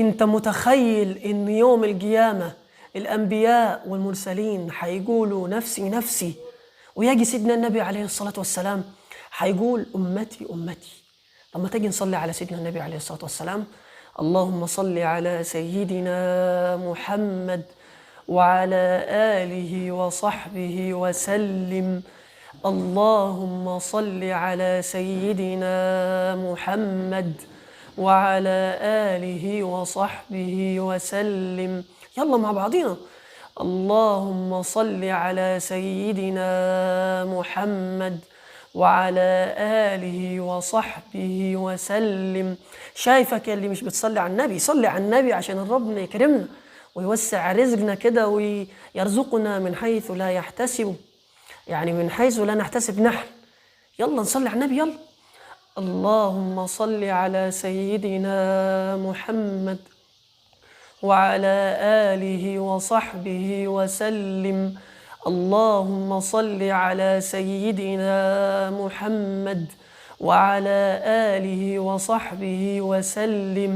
انت متخيل ان يوم القيامة الانبياء والمرسلين هيقولوا نفسي نفسي، ويجي سيدنا النبي عليه الصلاة والسلام هيقول امتي امتي. طب ما تيجي نصلي على سيدنا النبي عليه الصلاة والسلام. اللهم صل على سيدنا محمد وعلى آله وصحبه وسلم. اللهم صل على سيدنا محمد وعلى آله وصحبه وسلم. يلا مع بعضينا. اللهم صل على سيدنا محمد وعلى آله وصحبه وسلم. شايفك يا اللي مش بتصلي على النبي، صلي على النبي عشان ربنا يكرمنا ويوسع رزقنا كده ويرزقنا من حيث لا يحتسب، يعني من حيث لا نحتسب نحن. يلا نصلي على النبي، يلا. اللهم صل على سيدنا محمد وعلى آله وصحبه وسلم. اللهم صل على سيدنا محمد وعلى آله وصحبه وسلم.